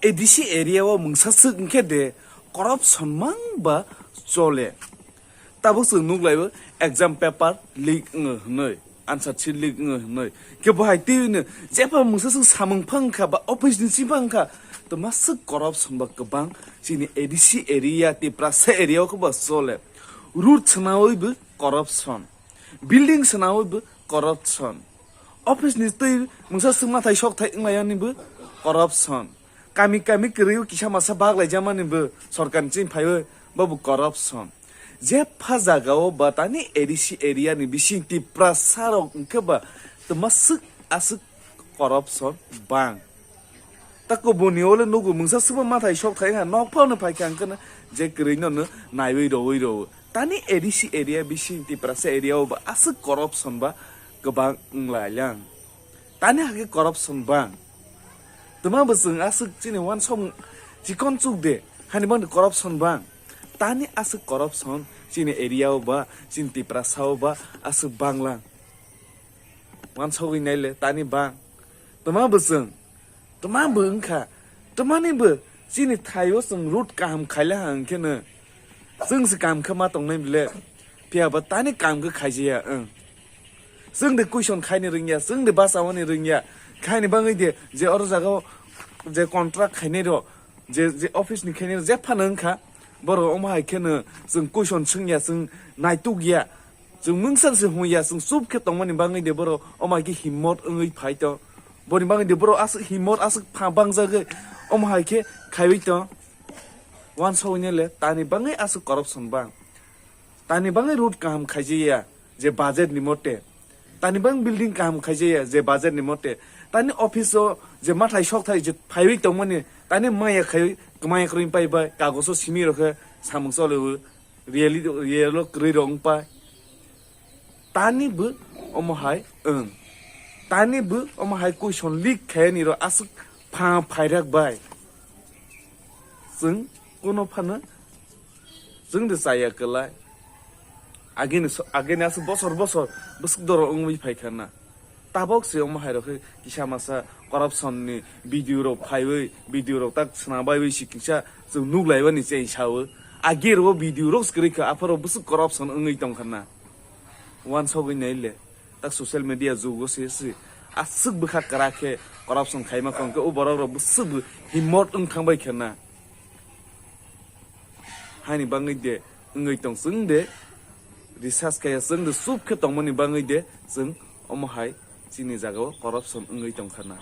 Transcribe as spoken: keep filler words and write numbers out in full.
A D C area o mungsa swk wngkhe de corruption mang ba chole. Tabuk chwng nuklaio exam paper leak wngo hwnwi, answer sheet leak wngo hwnwi. Khe bo hai twi hwnwi jepha mungsa swk samung phang kha ba office ni si phang kha, to ma swk corruption ba kwbang chini A D C area, Tiprasa area o khe ba chole. Road swnawi bo corruption, building swnawi bo corruption. Office ni twi mungsa swk mathai sok thai wnglaiyani bo corruption. Kami kami kwrwi o kisa masa baglai jamani bo sorkar ni chini phaiwi bo bo corruption. Jepha jaga o ba tani A D C area ni bising Tiprasa rok wngkhe ba twma swk aswk corruption bang. Ta kubuni ole nugu mungsa swkma mathai sok thai wngkha, nok phano phai kha hwnkheno je kwrwi no no naiwi rowi rowo. Tani A D C area bising Tiprasa area o ba aswk corruption ba kwbang wngla lang. Tani hakhe corruption bang. Twma bo chwng aswk chini wansong chikon chuk de, hani bangni corruption bang. Tani aswk corruption chini area o ba, chini Tiprasa o ba aswk bang lang. Wansogwi naile tani bang. Twma bo chwng, twma bo wngkha, twmani bo chini thaio chwng road kaham khaila ha hwnkheno chwng se kam khe ma tongnai bile. Phiya ba tani kam khe khaijaya wng. Chwng de question khaini rwngya, chwng de bachawani rwngya. Khaini bangwi de je oro jaga o je contract khainai rok, je, je office ni khainai rok jephano wngkha, borok omo hai kheno chwng question swngya, chwng naitukya, chwng mungsa se hungya, chwng chup khe tongmani bangwi de borok omo hai khe himmot wngwi phai tong. Boni bangwi de borok aswk himmot aswk pha bangjagwi omo hai khe khaiwi tong. Wansogwi nele tani bangwi aswk corruption bang. Tani bangwi road kaham khaijaya je budget ni mote. Tani bang building kaham khaijaya je budget ni mote. Tani office o je mathai sok thai je phaiwi tongmani tani maya khai maya kwrwi pai bai kagoso simi rokhe samung choliwi. Really, real o kwrwi rok wng pai. Tani bo omo hai wng. Tani bo omo hai question leak khaiyani rok aswk pha phairak bai. Chwng kuno phano chwng de chaya kwlai. Agini so-, agini aswk bosor bosor bwswk doro wngwi phai kha na. Tabok se omo hai rok khe kisa masa corruption ni video rok phaiwi, video rok tak swnam baiwi si kisa chwng nuk laibani cheng sao. Agi rok video rok se kwrwi kha, apharo bwswk corruption wngwi tong kha na. Wansogwi nai le, tak social media jugo se se aswk bwkha kwrak khe corruption khaima kong khe o borok rok bwswk bo himmot wng thang bai kha na. Haini bangwi de wngwi tong chwng de research kaiya chwng de chup khe tongmani bangwi de chwng omo hai chini jaga o corruption wngwi tong kha na.